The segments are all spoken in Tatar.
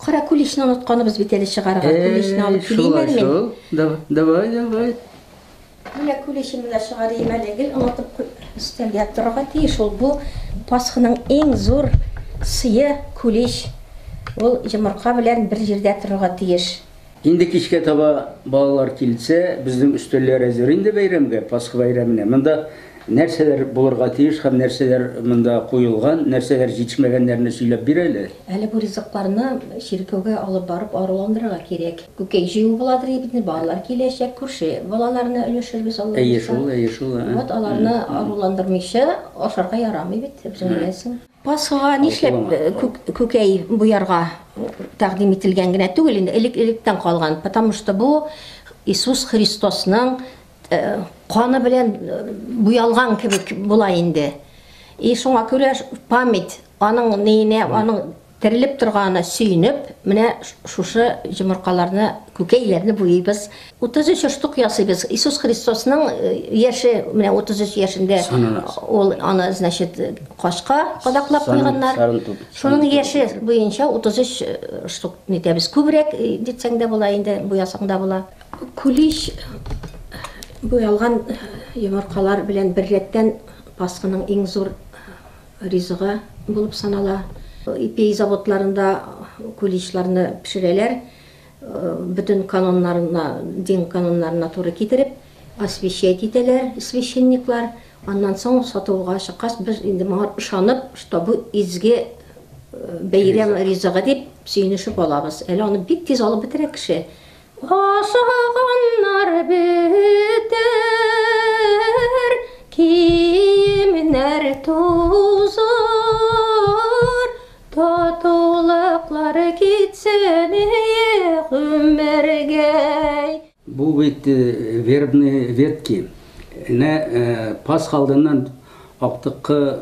Кара куличны онытканыбыз бит әле чыгарырга. Куличны алып килим әле мин. Шул, давай, давай. Менә куличны да чыгарыйм әле, гел онытып өстәлгә торырга тиеш ул. Бу Пасханың иң зур сые кулич. Ул йомырка белән бер җирдә торырга тиеш. Инде кичкә таба балалар килсә, безнең өстәлләр әзер инде бәйрәмгә, Пасха бәйрәменә. Монда нәрсәләр булырга тиеш һәм нәрсәләр монда куелган, нәрсәләр җитешмәгәннәрне сөйләп бир әле. Әле бу ризыкларны чиркәүгә алып барып аруландырырга кирәк. Күкәй җыю буладыр бит инде, балалар киләчәк, күрше балаларына өләшербез, Алла Әйе боерса. шул, әйе шул, ә. Вот аларны аруландырмыйча ашарга ярамый бит, үзең беләсең. Пасхага нишләп күкәй буярга тәкъдим ителгән генә түгел инде, элек-электән калган, потому что бу Иисус Христосның каны белән буялган кебек була инде. И шуңа күрә память аның ниенә, аның терелеп торганына сөенеп, менә шушы йомыркаларны, күкәйләрне буйыйбыз. 33 штук ясыйбыз. Иисус Христосның яше, менә 33 яшендә ул аны, значит, кашка кадаклап куйганнар. Шуның яше буенча 33 штук нитәбез. Күбрәк дитсәң дә була инде, буясаң да була. Кулич буялган йомыркалар белән беррәттән Пасханың иң зур ризыгы булып санала. Ипи заводларында куличларны пешерәләр, бөтен каноннарына, дин каноннарына туры китереп, освещать итәләр священниклар. Аннан соң сатуга чыккач, без инде моңа ышанып, что бу изге бәйрәм ризыгы дип сөенешеп алабыз. Әле аны бик тиз алып бетерә кеше. Ашаганнар бетер, киемнәр тузар, татулыклар китсен гомергә. Бу бит вербные ветки. Әнә Пасха алдыннан актыккы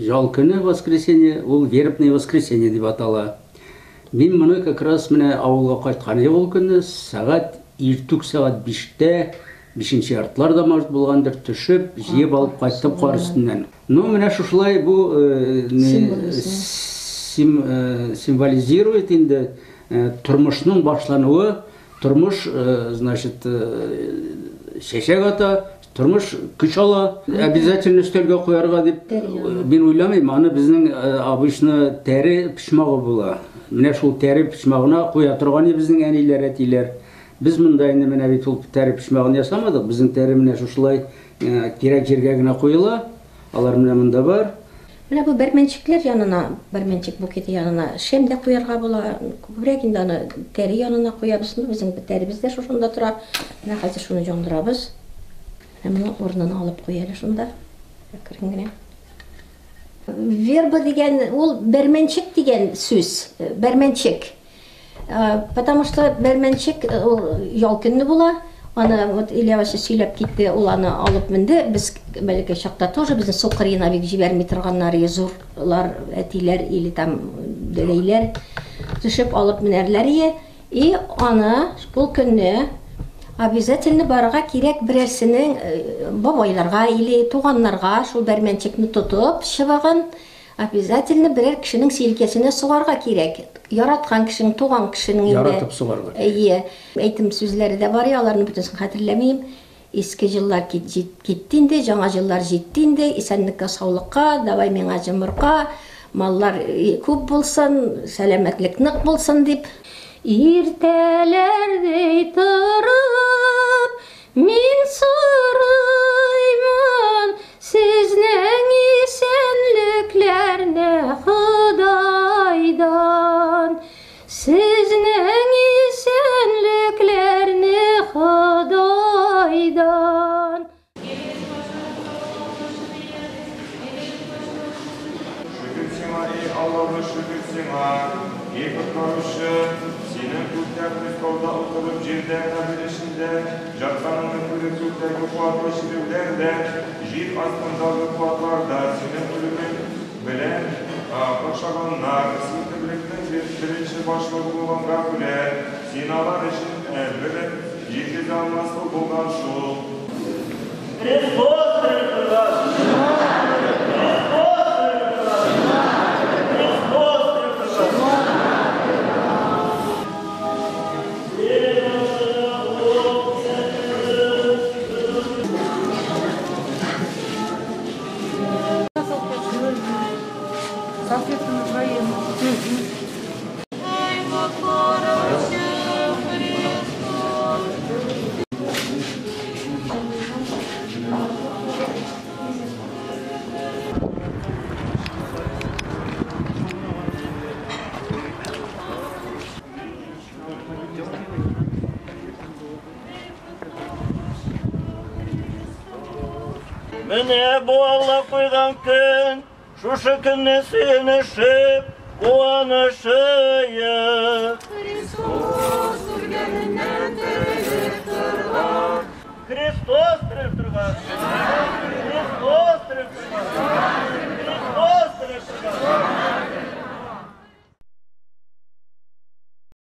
ял көне, воскресенье, ул вербное воскресенье дип атала. Мин моны как раз менә авылга кайткан идем ул көнне, сәгать иртүк сәгать биштә, бишенче яртылар да может булгандыр, төшеп, җыеп алып кайттым кар өстеннән. Ну, менә шушылай бу символизирует инде тормышның башлануы. Тормыш, значит, чәчәк ата, тормыш көч ала. Обязательно өстәлгә куярга дип мин уйламыйм. Аны безнең обычно тәре почмагы була. Менә шул тәре почмагына куя торган безнең әниләр, әтиләр. Без монда инде менә бит ул тәре почмагын ясамадык. Безнең тәре менә шушылай кирәк җиргә генә куела. Алар менә монда бар. Менә бу бәрмәнчекләр янына, бәрмәнчек букеты янына шәм дә куярга була. Күбрәк инде аны тәре янына куябыз. Ну, безнең тәребез дә шушында тора. Менә хәзер шуны яндырабыз. Менә моны урынына алып куй әле шунда. Әкрен генә. Верба дигән ул бәрмәнчек дигән сүз. Бәрмәнчек. Потому что бәрмәнчек ул ял көнне була. Аны вот Илья Васильевич сөйләп китте, ул аны алып менде. Без бәләкәй чакта тоже безне су кырыена бик җибәрми торганнар, зурлар, әтиләр или там дәдәйләр төшеп алып менәрләр ие. И аны ул көнне обязательно барырга кирәк берәрсенең бабайларга или туганнарга шул бәрмәнчекне тотып, чыбыгын Обязательно берәр кешенең силкәсенә сугарга кирәк. Яраткан кешең, туган кешенең инде. Яратып сугарга кирәк. Әйе. Әйтем сүзләре дә бар, аларны бөтенесен хәтерләмим. Иске җыллар китте инде, яңа җыллар җитте инде. Исәнлеккә, саулыкка, давай миңа җомырка, маллар күп булсын, сәламәтлек нык булсын дип. Иртәләрдәй торып, Мин сорыймын сезнең исәнлекләрне Ходайдан. Сезнең исәнлекләрне Ходайдан. Шөкер сиңа, эй Аллабыз, шөкер сиңа, эй Коткаручы, синең күктә престолда утырып, җирдә кабер эчендә жатканыңны күреп, күктәге куатлы чирәүләр дә, җир астындагы куатлар да синең үлемең белән какшаганнар. Син терлекнең беренче башлыгы булганга күрә, син алар өчен бер җиткезә алмаслык булган шул. Христос терелтелгән! Христос терелтелгән! Христос терелтелгән! Менә бу Алла куйган көн, шушы көнне сөенешеп, куанышыйк. Христос үлгәненнән терелеп торган. Христос терелеп торган. Христос терелеп торган.